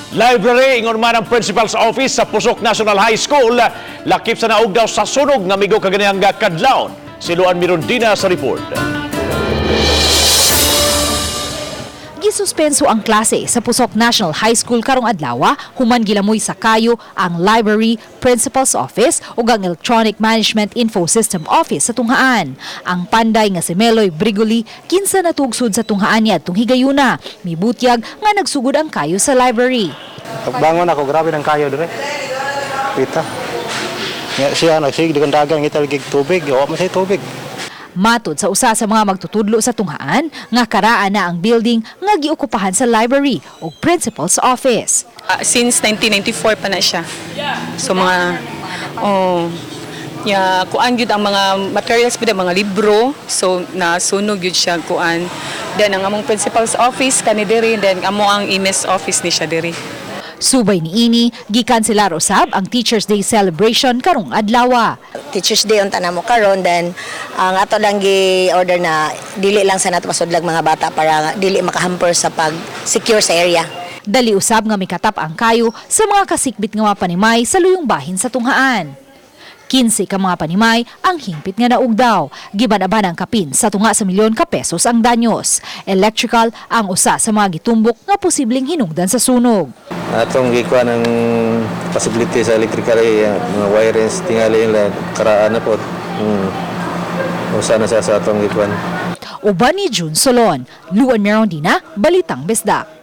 Library ingon man ang principal's office sa Pusok National High School lakip sa naugdaw sa sunog nga migo kaganihang kadlawon. Si Luan Mirondina sa report. Gisuspenso ang klase sa Pusok National High School karong adlaw human gilamoy sa kayo ang library, principal's office ug ang Electronic Management Info System Office sa tunghaan. Ang panday nga si Meloy Brigoli, kinsa natugsod sa tunghaan niadtong higayuna, mibutyag nga nagsugod ang kayo sa library. Pagbangon ako, grabe ng kayo dire. Kita. Nga siya nagsige dagan ngita lagi tubig, wa man siya tubig. Matod sa usa sa mga magtutudlo sa tunghaan nga karaan na ang building nga giokupahan sa library ug principal's office. Since 1994 pa na siya. So mga, oh, ya, kuan gyud ang mga materials pud, ang mga libro, so nasunog gyud siya, kuan. Then ang among principal's office kani diri, then amo ang EMS office ni siya diri. Subay niini, gikanselar usab ang Teachers Day celebration karong adlaw. Teachers Day unta namo karon, then ang ato lang gi-order na dili lang sa nato pasudlag mga bata para dili makahamper sa pag-secure sa area. Dali usab nga mikatap ang kayo sa mga kasikbit nga mga panimay sa luyong bahin sa tunghaan. 15 ka mga panimay ang hingpit nga naugdaw. Giban-aban ang kapin sa tunga sa milyon ka pesos ang danyos. Electrical ang usa sa mga gitumbok nga posibleng hinungdan sa sunog. Atong gikuha ng possibility sa electrical eh, mga wirings tingali nila karaan na po. Usa na siya sa atong gikuan. Uban ni June Solon, Luan Merondina, Balitang Bisdak.